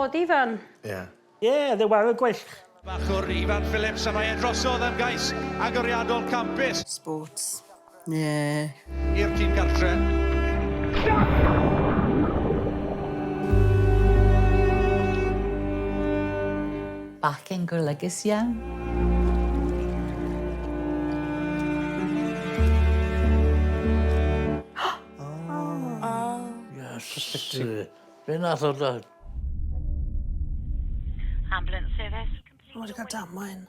codi fan. Ie. Ie, oedd e ware gwyllt. Bachwr Ifan Phillips a mae e drosodd am gais agoriadol campus. Sports. Ie. I'r tîm cartre. Bachgen golygus iawn. Iesu. Be nath o da? Ambulance service. O, wedi cael damwain.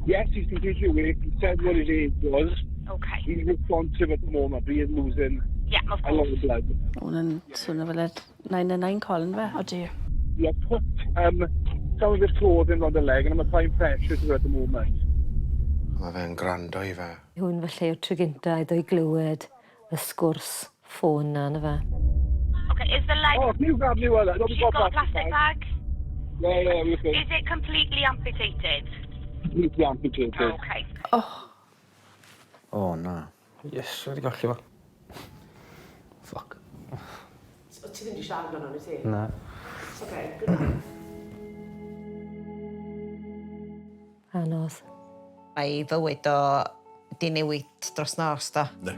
Yes, he's completely awake. He said what his age was. Okay. He's responsive at the moment, but he is losing Yeah, of a lot course. of blood. Hwn yn swnio fel y 999 call yn fe? Odi. We have put some of his clothing on the leg and I'm applying pressure to it at the moment. Mae fe'n gwrando i fe. Hwn falle yw'r tro gynta iddo i glywed y sgwrs ffôn 'na on'd yfe? Okay, is the leg... Oh, can you grab me one? She's got a plastic bag. Yeah, yeah, we're okay. Is it completely amputated? Completely amputated. Okay. Oh. O, na. Yes, wedi golli fo. Fuck. O, ti ddim wedi siarad amdano, wyt ti? Na. Okay, good man. Anodd. Mae ei fywyd o 'di newid dros nos do? Yndi.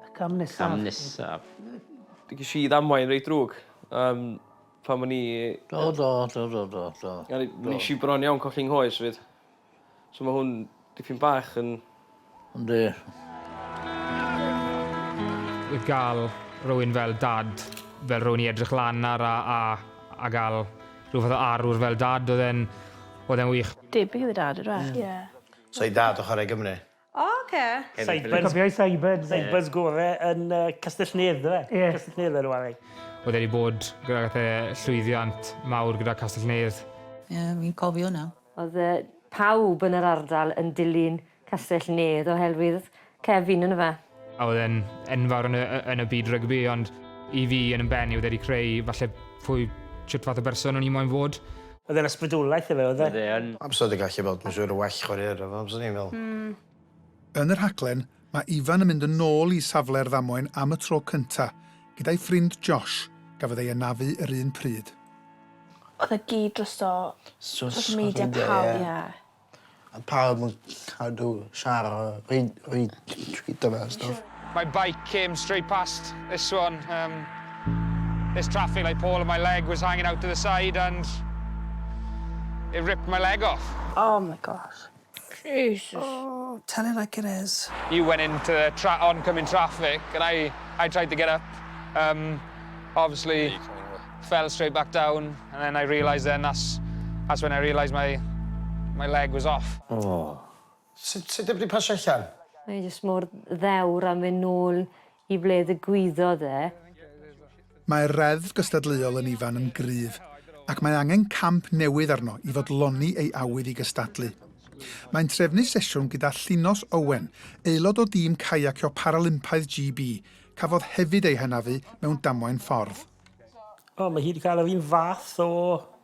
Y cam nesaf. Cam nesaf. Ges i ddamwain reit drwg. Um, pan o'n i... Do, do, do, do, do, do. A nes i bron iawn colli nghoes 'fyd. So mae hwn dipyn bach yn... Yndi. Oedd gael rhywun fel dad, fel rhywun i edrych lan ar a, a, a gael rhyw fath o arwr fel dad, oedd e'n oedd e'n wych. Debyg iddi dad, ydw e? Ie. So ei dad o chwarae Gymru. O, oce. Sideburns. Cofio sideburns. Sideburns gore yn uh, Castell Nedd, dwi? Ie. Castell Nedd yn wario. Oedd e wedi bod gyda gath e llwyddiant mawr gyda Castell Nedd. Ie, fi'n cofio hwnna. Oedd yy pawb yn yr ardal yn dilyn Castell Nedd oherwydd Kevin on'd yfe? A oedd e'n enfawr yn y, yn y byd rygbi, ond i fi yn 'y mhen i oedd e wedi creu falle pwy, shwt fath o berson o'n i moyn fod. Oedd e'n ysbrydolaeth i fe, oedd e? Oedd e yn. Amser wedi gallu bod, mae'n siŵr, y well chwaraewr efo, amser ni'n fel. Mm. Yn y rhaglen, mae Ifan yn mynd yn ôl i safle'r ddamwain am y tro cynta, gyda'i ffrind Josh, gafodd ei anafu yr un pryd. Oedd e gyd drosto social media pawb, ie. A pawb yn cadw siarad, reid, reid, tweeto fe a stwff. My bike came straight past this one. Um, this traffic light pole and my leg was hanging out to the side and it ripped my leg off. Oh my gosh. Jesus. Oh, tell it like it is. You went into the tra oncoming traffic and I, I tried to get up. Obviously, fell straight back down and then I realised then that's, that's when I realised my, my leg was off. O. Sut, sut wedi pasio allan? Mae e jyst mor ddewr am fynd nôl i ble ddigwyddodd e. Mae'r reddf gystadleuol yn Ifan yn gryf, ac mae angen camp newydd arno i fodloni ei awydd i gystadlu. Mae'n trefnu sesiwn gyda Llinos Owen, aelod o dîm caiacio Paralympaidd GB, cafodd hefyd ei hanafu mewn damwain ffordd. O, mae hi wedi cael yr un fath o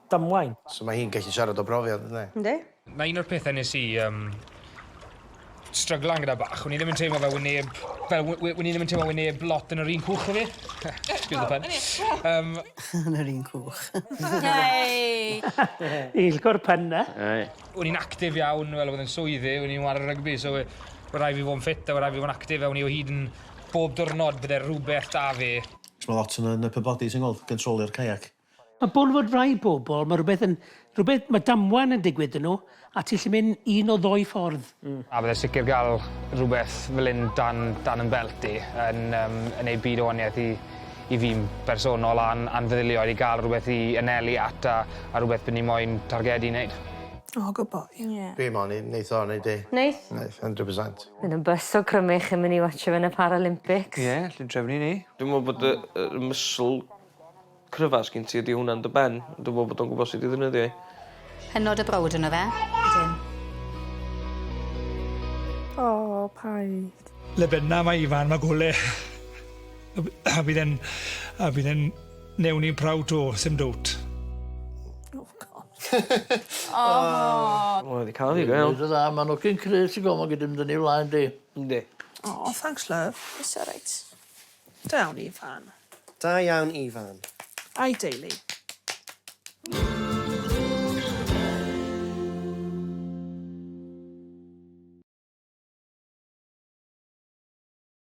damwain. So mae hi'n gallu siarad o brofiad, yndi? Yndi. Na un o'r pethau nes i um, stryglan gyda bach, o'n i ddim yn teimlo fel wyneb, fel o'n i ddim yn teimlo wyneb lot yn yr un cwch o fi. Excuse the pun. Yn yr un cwch. Hey! Eilgo'r pen na. O'n i'n actif iawn, fel oedd yn swyddi, o'n i'n wario rygbi, so we rhaid fi fod yn ffit a we rhaid fi fod yn actif, a o'n i o hyd yn bob diwrnod bydde rhywbeth da fi. Mae lot yn yn upper body, ti'n gweld, controlio'r kayak. Mae bwn fod rai bobl, mae rhywbeth yn... Rhywbeth, mae damwain yn digwydd yn nhw, a ti'n gallu mynd un o ddoi ffordd. A bydde sicr gael rhywbeth fel hyn dan, dan yn belt i yn, um, yn ei byd o waniaeth i, i fi'n bersonol a'n, a'n feddyliol i gael rhywbeth i anelu at a, a rhywbeth bydd ni moyn targedu i wneud. Oh, good boy. Yeah. Dwi'n meddwl, neith o, neud di. Neith? Neith, 100%. Bydd yn bus o Crymych yn mynd i watcho fe yn y Paralympics. Ie, yeah, lle drefnu ni. Dwi'n meddwl bod y, y muscle cryfa sgin ti ydi hwnna'n dy ben. Dwi'n meddwl bod o'n gwybod sut i ddefnyddio i. Hynod o browd yno fe. Ydyn. Oh, paid. Le benna mae Ifan, mae gole. A bydd e'n... A bydd e'n newn ni'n proud to, sim doubt. Oh, God. Oh. O, wedi cael fi, go iawn. Dwi'n dda, mae'n ogyn cryf ti'n gwybod, mae'n gyda mynd yn ei flaen di. Yndi. Oh, thanks, love. It's all right. Da iawn, Ifan. Da iawn, Ifan. A'i deulu.